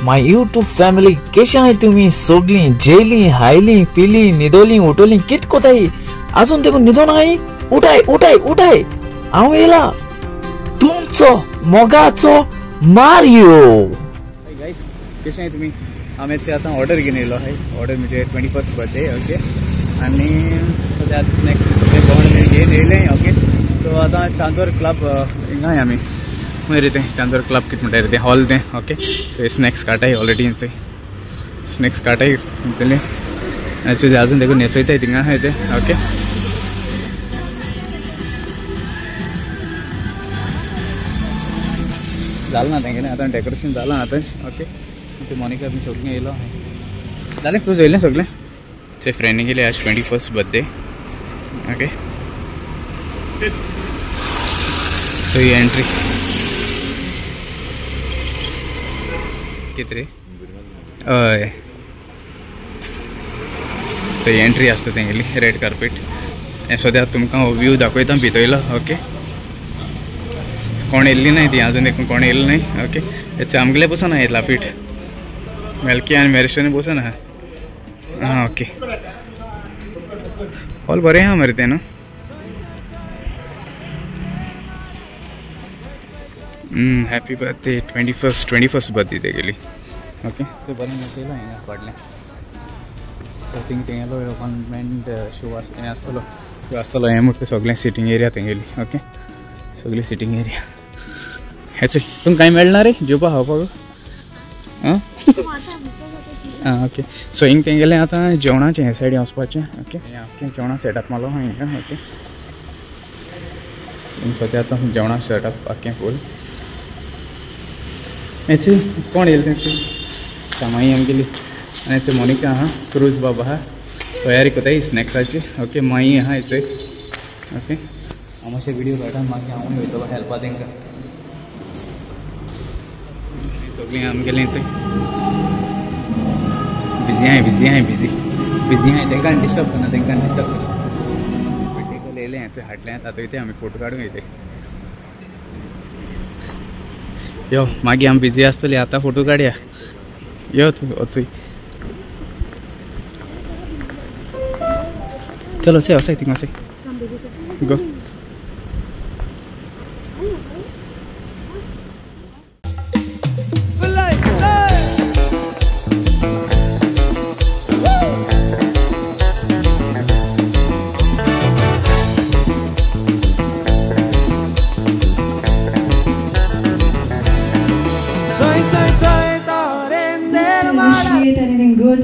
My YouTube family, केशे आहाय तुमी सगळीं? जेली, हायली, पिली, न्हिदोली, उठोली, कित कोताय? आजून देखून न्हिदोन आहाय? उठाय उठाय उठाय, हांव येयला तुमचो मोगाचो मारियो. हाय गायस, कशें आहाय तुमी? आमी आतां ऑर्डर घेवन येयलो आहाय. ऑर्डर म्हणजे 21st birthday. Okay, आनी सद्या स्नॅक्स जेवण घेवन येयलें. ओके, सो आतां चांदोर क्लब हिंगा आहाय आमी. खंय रे तें चांदोर क्लब कितें म्हणटा रे तें हॉल तें. ओके, सो स्नॅक्स काटाय ऑलरेडी, स्नॅक्स काटाय म्हणटलें आनी अजून देखून न्हेसयताय थिंगा आहाय तें. ओके, जालें ना तेंगेलें आतां डेकोरेशन जालां आतां. ओके, मोनिका बी सगळीं येयलो जालें, क्रूज येयलें सगळें. से फ्रेंड गेले आज 21st birthday. Okay, so ही एंट्री कित रे? हय, सो ही एंट्री आसता तेंगेली रेड कार्पेट. हें सद्या तुमकां हो व्यू दाखयता भितरलो. ओके, कोण येयल्ली नाय ती अजून देखून कोण येयल्ली नाय. ओके, हेचे आमगेले बसून आहा लापीट मेलकी आनी मेरिस्टोनी बसून आहा. आं ओके, हॉल बरें आहा मरे तें न्हू. हॅपी बर्थडे 21st birthday तेगेली. ओके, ते बरें न्हेसयलां हिंगा फाटलें. सो थिंग तेंगेलो अपॉइंटमेंट शो हें आसतलो, शो आसतलो हें म्हणटा सगळें सिटींग एरिया तेंगेली. ओके, सगळी सिटींग एरिया. हेचे तुमकां कांय मेळना रे जेवपा खावपाक? आं आं ओके, सो हिंग तेंगेलें आतां जेवणाचें हे सायडीन वचपाचें. ओके, हें आख्खें जेवणा सेटअप मारलो आहा हिंगा. ओके, सद्या आतां जेवणा सेटअप आख्खें फूल. हेची कोण येयलें तेंची सामाई आमगेली. आनी हेचे मोनिका आहा, क्रूज बाब आहा, तयारी कोताय स्नॅक्साची. ओके, माई आहा हेचे. ओके, हांव मातशें व्हिडियो काडटा, मागीर हांवूय वयतलो हेल्पा तेंकां. सगळीं आमगेलें बिजी आहाय, बिजी आहाय, बिजी बिजी आहाय. तेंकां डिस्टर्ब करना, तेंकां डिस्टर्ब करना. बर्थडे येयलें हेचे हाडलें आतां वयताय आमी फोटो काडूंक वयताय. यो मागीर आमी बिजी आसतली, आतां फोटो काडया. यो तूं वचूय, चल वचय वचय थिंग वचय, go. Anything good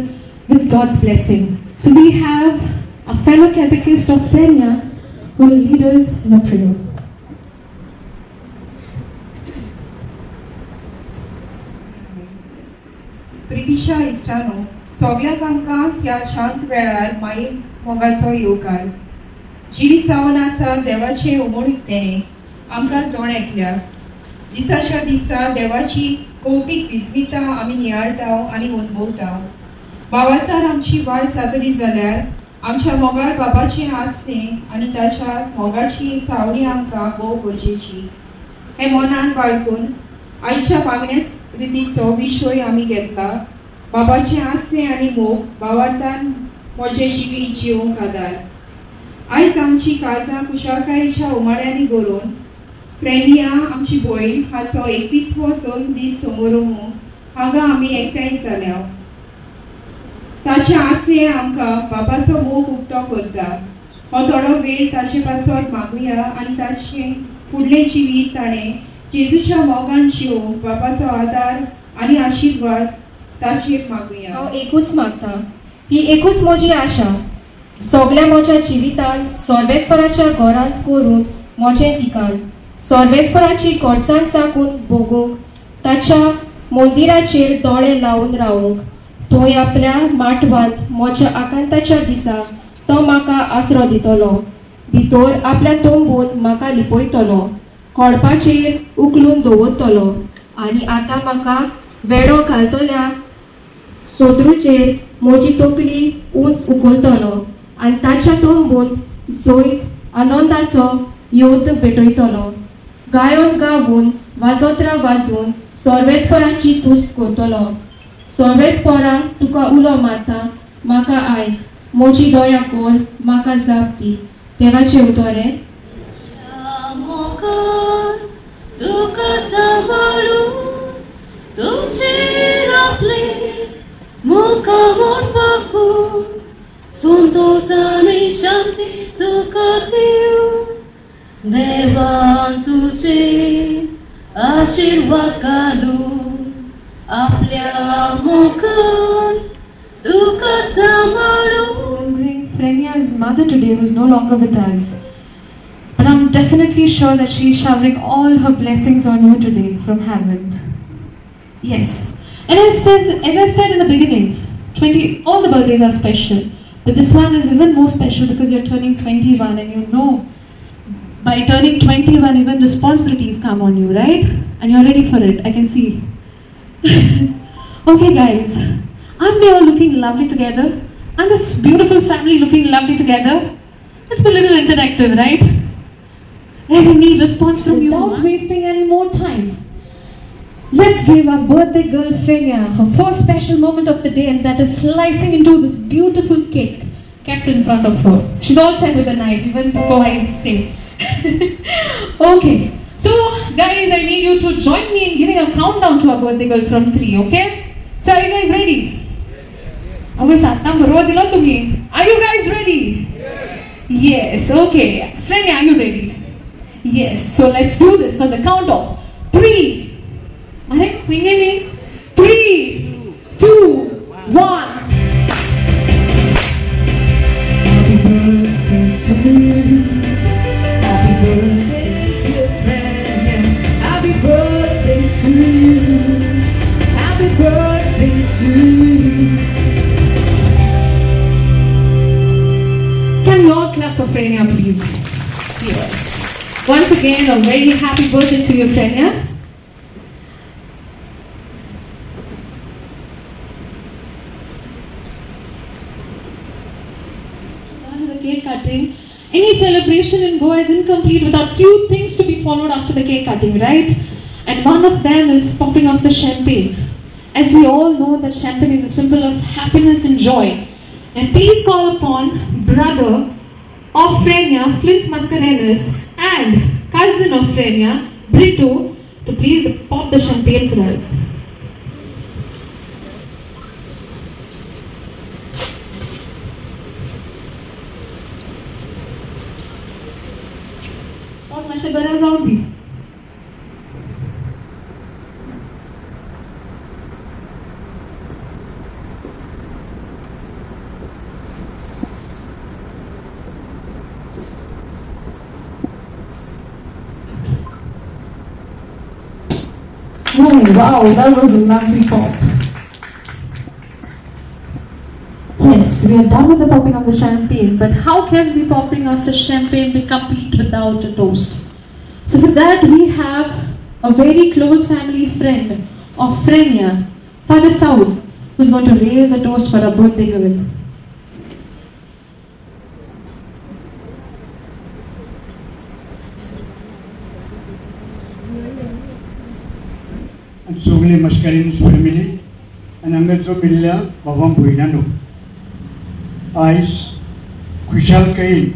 with God's blessing. So we have a fellow catechist of Frenia who will lead us in a prayer. प्रितिशा इश्टानो, सगळ्यांक आमकां ह्या शांत वेळार माई मोगाचो येवकार. जिवीत जावन आसा देवाचे उमळीक आमकां जण एकल्या दिसाच्या दिसा देवाची कौतीक विस्मिता आमी नियाळटा आनी अनुभवता. भावार्थान आमची वाय जातली जाल्यार आमच्या मोगाळ बाबाचें आसणें आनी ताच्या मोगाची सावळी आमकां भोव गरजेची. हें मनान बाळगून आयच्या मागण्याच रितीचो विशय आमी घेतला. बाबाचें आसणें आनी मोग भावार्थान म्हजें जिवीत जिवंक आदार. आयज आमची काळजां कुशाळकायेच्या उमाळ्यांनी भरून फ्रेनिया आमची भयण हाचो 21वो जल्मदीस समारोह हांगा आमी एकठांय जाल्या. ताचें आसणें आमकां बाबाचो मोग उक्तो करता. हो थोडो वेळ ताचे पासत मागुया आनी ताचें फुडलें जिवीत ताणें जेजूच्या मोगान जिवंक बाबाचो आदार आनी आशिर्वाद ताचेर मागुया. हांव एकूच मागता, ही एकूच म्हजी आशा, सगल्या म्हज्या जिवितांत सर्वेस्पराच्या घरांत करून म्हजें ठिकाण, सर्वेस्पराची गोडसाण चाकून भोगूंक, ताच्या मंदिराचेर दोळे लावन रावूंक. थंय आपल्या माटवांत म्हज्या आकांताच्या दिसा तो म्हाका आसरो दितलो, भितर आपल्या तंबून म्हाका लिपयतलो, कोडपाचेर उखलून दवरतलो आनी आतां म्हाका वेडो घालतल्या सोदरूचेर म्हजी तकली उंच उखलतलो आनी ताच्या तंबून जैत आनंदाचो योद पेटयतलो. गायन गावून वाजोत्रां वाजून सर्वेस्पराची तुस्त करतलो. सर्वेस्परा तुका उलो मारता, म्हाका आयक, म्हजी दया कर, म्हाका जाप दी. देवाचें उतर हें. तुका सांबाळून तुजेर आपले मुखा मोडपाकू संतोष आनी शांती तुका दिवं. देवान तुजे आशिर्वाद घालून आपल्या मुखार तुका सांबाळून. Remembering Frenia's mother today, who is no longer with us. But I'm definitely sure that she is showering all her blessings on you today from heaven. Yes. And as I said in the beginning, all the birthdays are special. But this one is even more special because you're turning 21, and you know by turning 21, even responsibilities come on you, right? And you're ready for it, I can see. Okay guys, aren't they all looking lovely together? And this beautiful family looking lovely together? It's a little interactive, right? There's a need response from you. Without wasting any more time, let's give our birthday girl Frenia her first special moment of the day, and that is slicing into this beautiful cake kept in front of her. She's all set with a knife even before I say. Okay, so guys, I need you to join me in giving a countdown to our birthday girl from 3, okay? So are you guys ready? Yes. Are you guys ready? Yes. Yes, okay. Frenia, are you ready? Yes, so let's do this on the count of 3. 3, 2, 1. Happy birthday to you. Happy birthday to Frenia. Happy birthday to you. Happy birthday to you. Can you all clap for Frenia, please? Yes. Once again, a very happy birthday to you, Frenia. On to the cake cutting. Any celebration in Goa is incomplete without few things to be followed after the cake cutting, right? And one of them is popping off the champagne. As we all know that champagne is a symbol of happiness and joy. And please call upon brother of Frenia, Flint Mascarenhas, and cousin of Frenia, Brito, to please pop the champagne for us. Pop मातशें बरें जावं दी. Oh wow, that was a lovely pop. Yes, we are done with the popping of the champagne, but how can the popping of the champagne be complete without a toast? So for that we have a very close family friend of Frenia, Father Saud, who's going to raise a toast for our birthday girl. सगळी Mascarene family आनी हांगा जो मेळिल्ल्या बाबा भयणांनो, आयज खुशालकायेन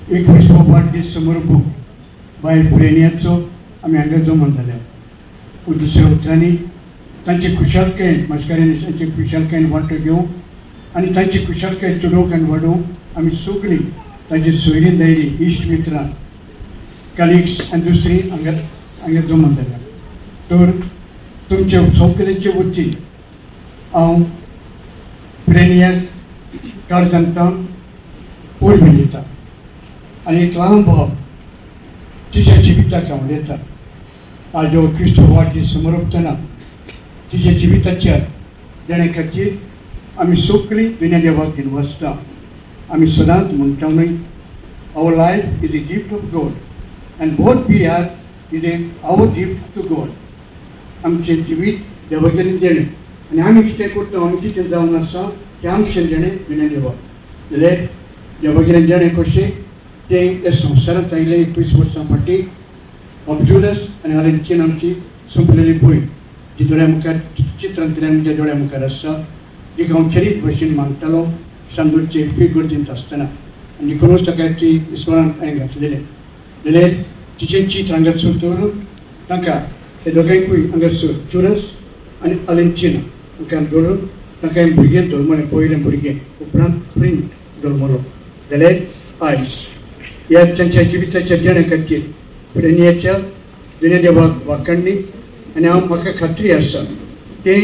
21वो वाडदीस समारंभ बायल फ्रेनियाचो आमी हांगा जमा जाल्या. दुसऱ्या उतरांनी तांची खुशालकायेन मस्करीन खुशालकायेन वांटो घेवंक आनी तांची खुशालकाय चडोवंक आनी वाडोवंक आमी सगळीं तांची सोयरीं दायरीं, इश्ट मित्रां, कलिग्स आनी दुसरी हांगा हांगा जमा जाल्या. तर तुमचे सगळ्यांचे वतीन हांव फ्रेनियाक काळजांतल्यान परबीं दिता आनी एक ल्हान भाव तिच्या जिविताक हांव उलयता. आज हो क्रिस्त वाडदीस समारोपतना तिच्या जिविताच्या देणे खातीर आमी सगळीं दुनिया देवाक घेवन वचता. आमी सदांच म्हणटा न्हय, our life is a gift of God and both we are is a our gift to God. आमचें जिवीत देवागेलें देणें आनी आमी कितें करता, आमी कितें जावन आसा तें आमचें देणें दुनिया देवाक. जाल्यार देवागेलें देणें कशें तें ह्या संवसारांत आयिल्लें 21 वर्सां फाटीं ऑब्जुलस आनी हालींचेन आमची सोंपलेली भयण. जी दोळ्या मुखार चित्रांतल्यान म्हज्या दोळ्या मुखार आसा, जी हांव खेरीत भशेन मागतालो शांदूरचे फिगर्जींत आसतना आनी देखूनच ताका ती इस्कोलांत हांवें घातलेलें. जाल्यार तिचें चित्र हांगासर दवरून तांकां हे दोगांयकूय हांगासर चुरस आनी आलेंचिना हांकां दवरून तांकां हें भुरगें जल्मलें, पयलें भुरगें, उपरांत प्रिंट जल्मलो. जाल्यार आयज ह्या तांच्या जिविताच्या देण्या खातीर प्रेनियाच्या दुन्या देवाक वाखाणणी आनी हांव म्हाका खात्री आसा ते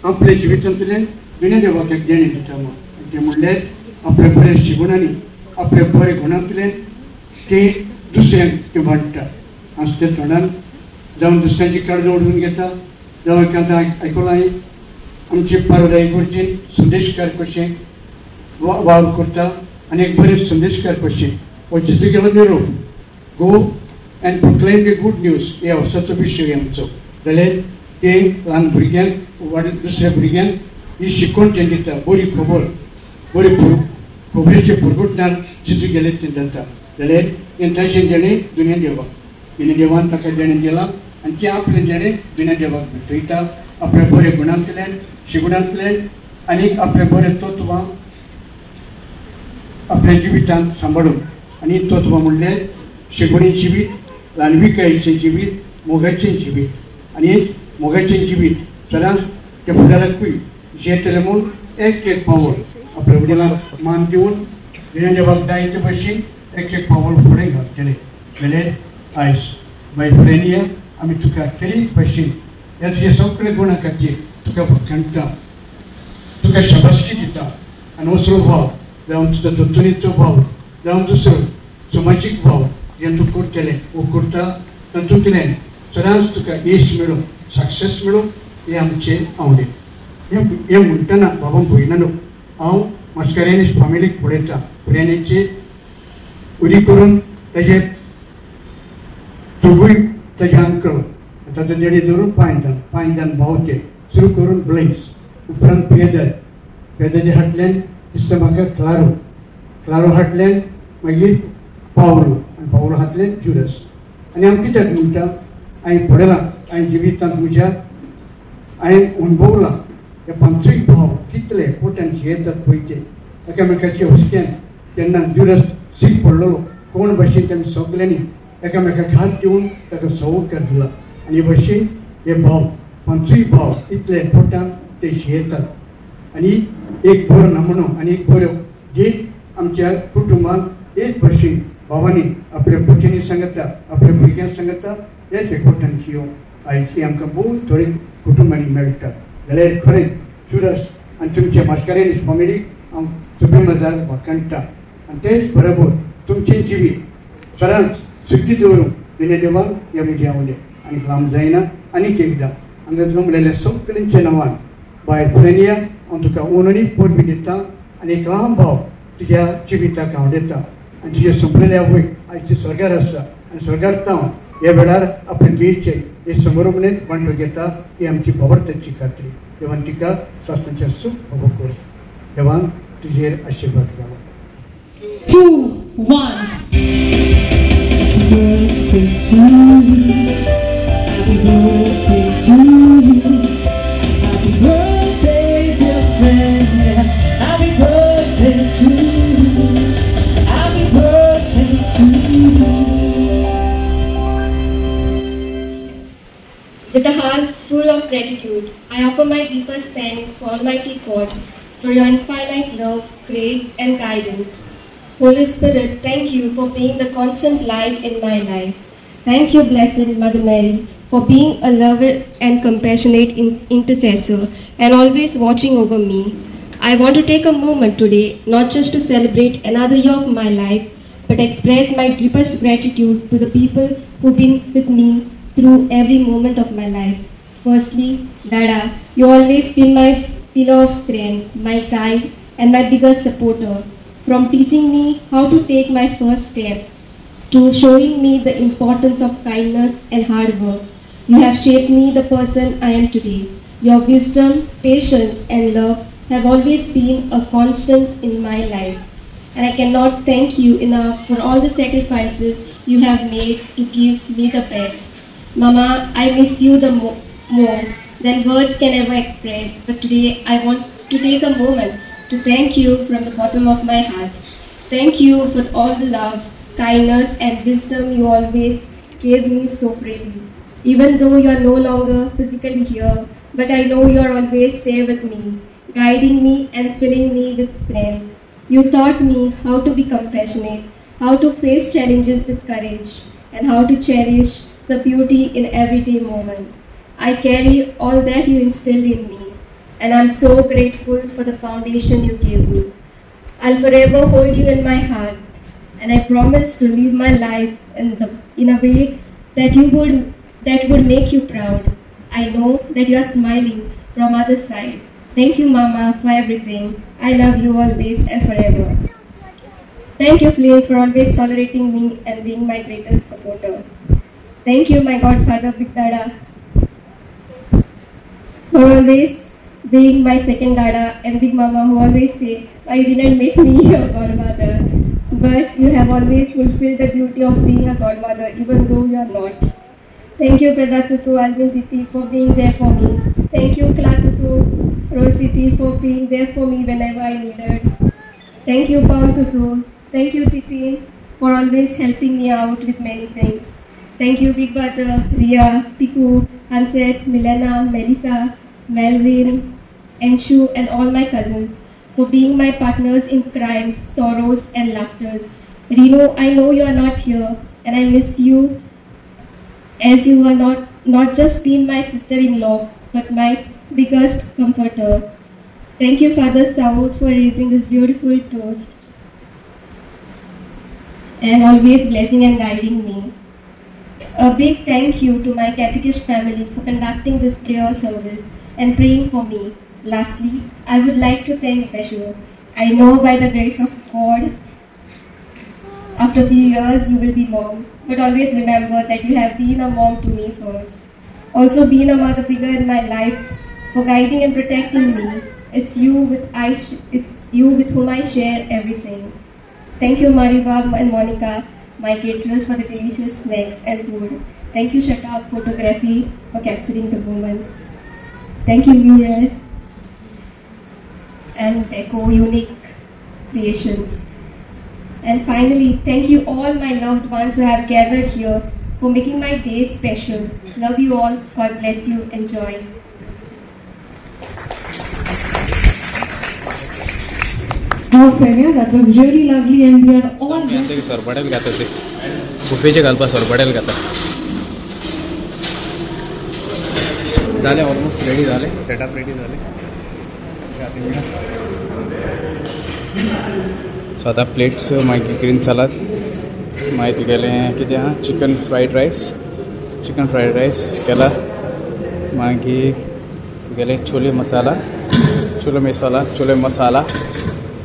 आपल्या जिवितांतल्यान दुन्या देवाक एक देणें दिता म्हूण. ते म्हणल्यार आपल्या बऱ्या शिगुणांनी आपल्या बऱ्या गुणांतल्यान ते दुसऱ्यांक ते वाडटा. आसते तोंडान जावं दुसऱ्यांची काळजां ओडून घेता, जावं एकादां आयकलां हांवें आमचे पारोडाय गुरुजीन संदेशकार कशें वावर करता आनी एक बरें संदेशकार कशें हो जेजू गेलो निरोप, go and proclaim the good news हे अवसाचो विशय आमचो. जाल्यार ते ल्हान भुरग्यांक वाड दुसऱ्या भुरग्यांक ही शिकवण तें दिता, बरी खबर, बरी खबरेचे पुरगुटणार जेजू गेले तें जाता. जाल्यार हें ताचें देणें दुन्या देवाक, दुन्या देवान ताका देणें दिलां आनी तें आपलें देणें दुन्या देवाक भेटयता आपल्या बऱ्या गुणांतल्यान, शिगुणांतल्यान आनी आपल्या बऱ्या तत्वां आपल्या जिवितांत सांबाळून. आनी तत्वां म्हणल्यार शिगुणी जिवीत, ल्हानविकायेचें जिवीत, मोगाचें जिवीत. आनी मोगाचें जिवीत सदांच त्या फुडाराकूय जियेतलें म्हूण एक एक पावल आपल्या वडिलांक मान दिवन दुन्या देवाक जाय ते भशेन एक एक पावल फुडें घालतलें. जाल्यार आयज बाय फ्रेनिया आमी तुका खेरीत भशेन ह्या तुज्या सगळे गुणा खातीर तुका वाखाणटा, तुका शाबासकी दिता. आनी असलो भाव जावं तुजो दत्तुनीचो भाव, जावं दुसरो समाजीक भाव जें तूं करतलें वो करता तातूंतल्यान सदांच तुका येस मेळूं, सक्सेस मेळूं, हें आमचें आवडे. हें म्हणटना बाबा भयणानो हांव मास्कारेन्हीस फामिलीक पळयतां, प्रेनीचे उरी करून ताजे दोगूय ताजे अंकल ताचो देडी धरून पांय जावन भाव ते सुरू करून ब्लेस, उपरांत पेदर, पेदरच्या फाटल्यान दिसता म्हाका क्लारो, क्लारो फाटल्यान मागीर पावलो आनी पावलो हातल्यान जुरस. आनी हांव कित्याक म्हणटा, हांवें पळयलां, हांवें जिवितांत म्हज्या हांवें अणभवलां हे पांचूय भाव कितले पोटान जियेतात पळय ते एकामेकाचे हुस्क्यान. तेन्ना जुरस सीक पडलेलो कोण भशेन तेमी सगल्यांनी एकामेकाक हात दिवन ताका सवकार दिला. आनी हे भशेन हे भाव पांचूय भाव इतले पोटान ते जियेतात. आनी एक बरो नमुनो आनी एक बरो गीत आमच्या कुटुंबांत एक भशेन भावांनी आपल्या भुरग्यांनी सांगता, आपल्या भुरग्यांक सांगता, हेच एकवटान जियोवंक आयज ही आमकां भोव थोडे कुटुंबांनी मेळटा. जाल्यार खरें चुरस आनी तुमच्या मास्कारेन्हीस फामिलीक हांव सुप्रीम मजार वाखाणटा. आनी तेच बरोबर तुमचें जिवीत सदांच सुखी दवरूंक दुन्या देवान ह्या म्हजें आवडे. आनी लांब जायना आनीक एकदां हांगा जमलेल्या सगळ्यांच्या नांवान बाय फ्रेनिया हांव तुका ओनूनी परबी दिता आनी एक लांब भाव तुज्या जिविताक हांव दिता. आनी तुज्या सोंपलेल्या आवयक आयज ती स्वर्गार आसा आनी स्वर्गार तावन ह्या वेळार आपले धुयेचे हे समारोपणेंत वांटो घेता ही आमची बाबडताची खात्री. देवान तिका सासणाचें सूख फावो करूं. देवान तुजेर आशिर्वाद घालो. 2 1. Happy birthday to you. Happy birthday to you. Happy birthday, dear friend. Happy birthday to you. Happy birthday to you. With a heart full of gratitude, I offer my deepest thanks for Almighty God for your infinite love, grace, and guidance. Holy Spirit, thank you for being the constant light in my life. Thank you, Blessed Mother Mary, for being a loving and compassionate intercessor and always watching over me. I want to take a moment today, not just to celebrate another year of my life, but express my deepest gratitude to the people who've been with me through every moment of my life. Firstly, Dada, you always been my pillar of strength, my guide, and my biggest supporter. From teaching me how to take my first step, to showing me the importance of kindness and hard work, you have shaped me the person I am today. Your wisdom, patience, and love have always been a constant in my life. And I cannot thank you enough for all the sacrifices you have made to give me the best. Mama, I miss you the more. than words can ever express. But today I want to take a moment to thank you from the bottom of my heart. Thank you for all the love, kindness and wisdom you always gave me so freely. Even though you are no longer physically here, but I know you are always there with me, guiding me and filling me with strength. You taught me how to be compassionate, how to face challenges with courage, and how to cherish the beauty in everyday moment. I carry all that you instilled in me, and I'm so grateful for the foundation you gave me. I'll forever hold you in my heart, and I promise to live my life in a way that would make you proud. I know that you are smiling from other side. Thank you, Mama, for everything. I love you always and forever. Thank you, Flynn, for always tolerating me and being my greatest supporter. Thank you, my godfather, Big Dada, for always being my second Dada, and Big Mama, who always say, why you didn't make me your godmother? But you have always fulfilled the duty of being a godmother, even though you are not. Thank you, Prada Tutu, Alvin Titi, for being there for me. Thank you, Kla Tutu, Rose Titi, for being there for me whenever I needed. Thank you, Paul Tutu. Thank you, Titi, for always helping me out with many things. Thank you, Big Brother, Ria, Piku, Hanset, Milena, Melissa, Melvin, Enshu, and all my cousins for being my partners in crime, sorrows, and laughters. Reno, I know you are not here, and I miss you, as you are not just been my sister-in-law, but my biggest comforter. Thank you, Father Saud, for raising this beautiful toast and always blessing and guiding me. A big thank you to my catechist family for conducting this prayer service and praying for me. Lastly, I would like to thank Beshu. I know by the grace of God, after a few years you will be mom, but always remember that you have been a mom to me first. Also been a mother figure in my life for guiding and protecting me. It's you with whom I share everything. Thank you, Mariva and Monica, my caterers, for the delicious snacks and food. Thank you, Shut Up Photography, for capturing the moments. Thank you, Muriel and Deco Unique Creations. And finally, thank you all my loved ones who have gathered here for making my day special. Love you all. God bless you. Enjoy. Oh, Fenia, that was really lovely, and we are all. सरपटेल खाता ते बुफेचे घालपा सरपटेल खाता जाले almost ready जाले, setup ready जाले. So आतां plates, मागीर green सलाद, मागीर तुगेलें कितें आहा, chicken fried rice, chicken fried rice केला, मागीर तुगेलें छोले मसाला, छोले मसाला, छोले मसाला,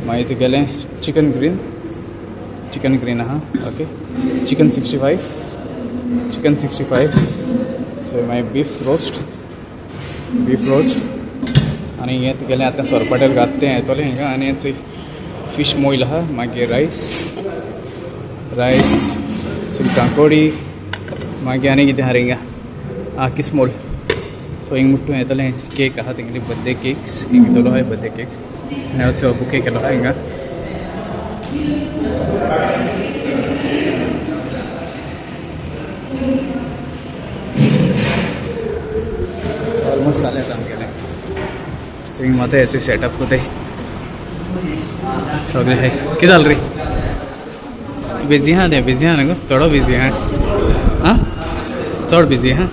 मागीर तुगेलें चिकन ग्रीन, चिकन ग्रीन आहा, ओके, चिकन 65, चिकन 65, सो मागीर बीफ रोस्ट, बीफ रोस्ट, आनी हें तुगेलें आतां सोरपाटेल घात तें येतलें हिंगा, आनी हें फिश मोयल आहा, मागीर रायस, रायस, सुंगटां कोडी, मागीर आनी कितें आहा रे हिंगा, आं किस्मोल. सो हिंग मुट्टू येतलें, केक आहा तेंगेली बर्थडे केक्स, हिंग येतलो आहा बर्थडे केक्स, आनी हांव बुके केलो आहा हिंगा. ऑलमोस्ट जालें आतां आमगेलें. सो हिंग मात हेचें सेटअप कोताय सगळें आहाय. कितें जालें रे, बिजी आहा तें, बिजी आहा न्हू गो, चडो बिजी आहा, आं चड बिजी आहा.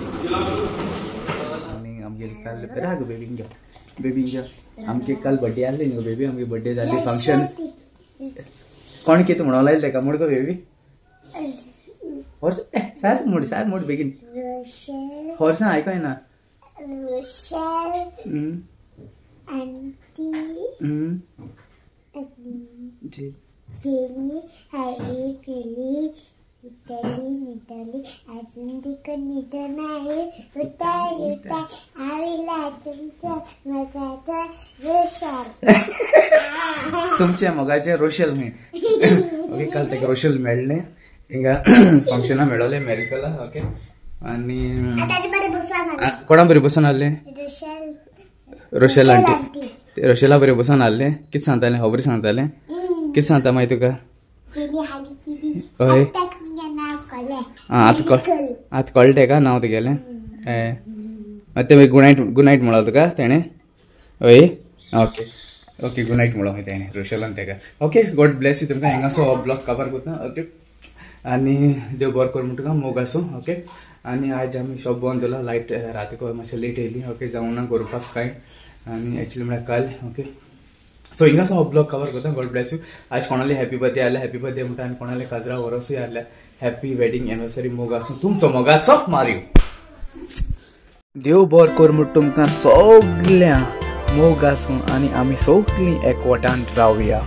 आनी आमगेली काल राग बेबी घे, बेबी घे, आमगे काल बड्डे आसली न्हू बेबी, आमगे बड्डे जाली फंक्शन. कोण कितें म्हणून लायलें तेका मोड गो बेबी, हॉर्स सार मोड, सार मोड बेगीन, हॉर्सां आयको येना. Jelly, Harry, Philly, Italy, Nitaly, अजून देखून नाही, उठाय उठाय आविला तुमच्या मोगाचो रोशल. तुमच्या मोगाचे रोशल न्ही. ओके, काल तेका रोशल मेळ्ळें हिंगा फंक्शना मेळोलें मेरिकला. ओके, आनी कोणा बरी बसून आसलें? Rochelle aunty. रोशेला बरी बसून आसलें. कितें सांगतालें? खबरी सांगतालें? कितें सांगता मागीर तुका? हय, आतां आतां कळटा का नांव तुगेलें? मागीर तें गुड नायट, गुड नायट म्हणलो तुका तेणें? हय, ओके ओके, गुड नायट म्हणलो मागीर तेणें रोशेलान तेका. Okay, God Blaise you. तुमकां हांगासो हो ब्लॉग कवर करता. ओके, आनी देव बरो कर म्हणटा तुका, मोग आसूं. ओके, आनी आयज आमी शॉप बंद दवरला, लायट रातीक मातशें लेट येयली. ओके, जावना करपाक कांय, आनी एक्चुली म्हळ्यार काल. ओके, सो हिंगासो हो ब्लॉग कवर करता. गॉड ब्लेस you. आयज कोणाले हॅपी बर्थडे आसल्यार हॅपी बर्थडे म्हणटा, आनी कोणाले काजरा वरसूय आसल्यार हॅपी वेडिंग एनिवर्सरी. मोग आसूं तुमचो मोगाचो मारियो. देव बरो कर म्हण तुमकां सगळ्यां, मोग आसूं आनी आमी सगळीं एकवटान रावया.